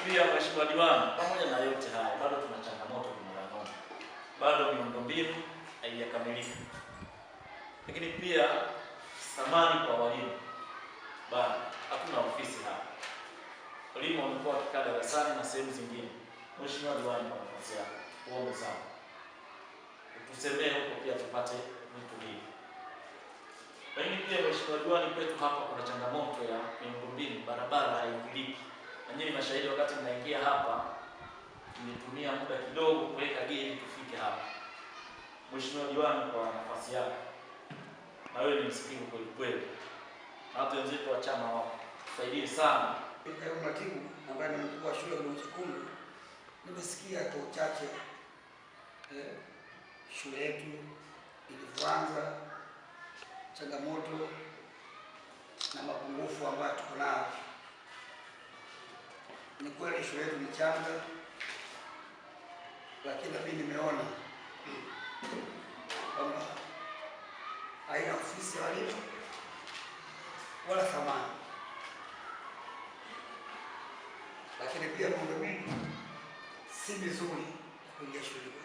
pia Mheshimiwa Diwani, pamoja na yote haya bado tuna changamoto Kimara-Ng'ombe. Bado miundombinu haijakamilika. Lakini pia samani kwa walimu, bado hatuna ofisi hapa. Walimu wamekuwa wakikaa darasani na sehemu zingine. Mheshimiwa Diwani, kwa nafasi yako, uombe sana utusemee huko pia tupate vitu hivi. Lakini pia Mheshimiwa Diwani, kwetu hapa kuna changamoto ya miundombinu, barabara haingiliki. Na nyinyi mashahidi, wakati mnaingia hapa mlitumia muda kidogo kuweka gari tufike hapa. Mheshimiwa Diwani, kwa nafasi yako, na wewe ni msikivu kweli kweli, na watu wenzetu wa chama wako, tusaidie sana. Kaimu mratibu ambaye ni mkuu wa shule ya Udongo Chekundu, nimesikia kwa uchache shule yetu ilivyoanza, changamoto na mapungufu ambayo tuko nayo. Ni kweli shule yetu ni changa, lakini mimi nimeona kwamba haina ofisi ya walimu wala thamani, lakini pia miundombinu si mizuri ya kuingia shule kwetu.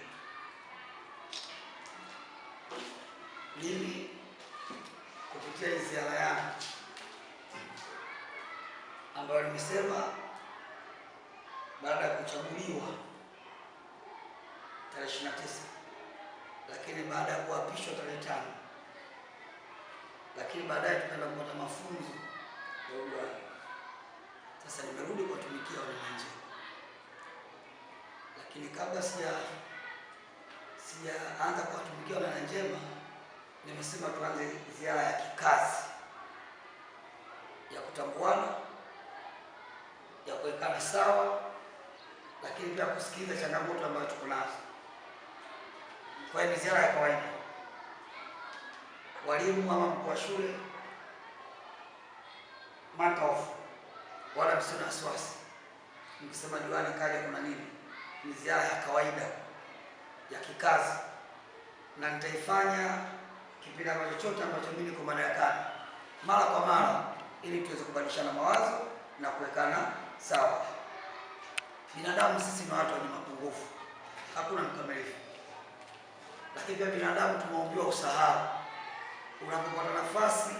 Mimi kupitia ziara yangu ambayo nimesema baada ya kuchaguliwa tarehe 29, lakini baada ya kuapishwa tarehe 5, lakini baadaye tukaenda kupata mafunzo ya udiwani. Sasa nimerudi kuwatumikia wananchi, lakini kabla sijaanza kuwatumikia wananchi, nimesema tuanze ziara ya kikazi ya kutambuana, ya kuwekana sawa, lakini pia kusikiliza changamoto ambazo tuko nazo. Kwa hiyo ni ziara ya kawaida. Walimu ama mkuu wa shule, matofu wala msio na wasiwasi. Mkisema diwani kaja kuna nini? Ni ziara ya kawaida ya kikazi, na nitaifanya kipindi ambacho chochote ambacho mimi niko madarakani mara kwa mara, ili tuweze kubadilishana mawazo na kuwekana sawa. Binadamu sisi ni watu wenye mapungufu, hakuna mkamilifu, lakini pia binadamu tumeumbiwa usahau. Unapopata nafasi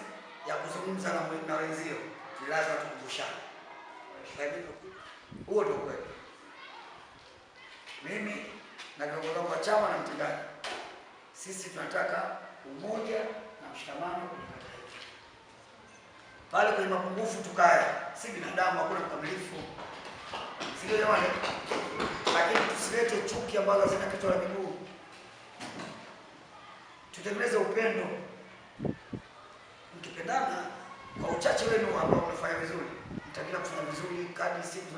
ya kuzungumza na wenzio, ni lazima tukumbushane. Kwa hivyo huo ndio kweli. Mimi na viongozi wangu wa chama na mtendaji, sisi tunataka umoja na mshikamano kwenye kata yetu. Pale kwenye mapungufu tukae, si binadamu, hakuna mkamilifu, si ndio jamani? Lakini tusilete chuki ambazo hazina kichwa na miguu, tutengeneze upendo. Mkipendana kwa uchache wenu ambao mnafanya vizuri, mtaendelea kufanya vizuri kadri siku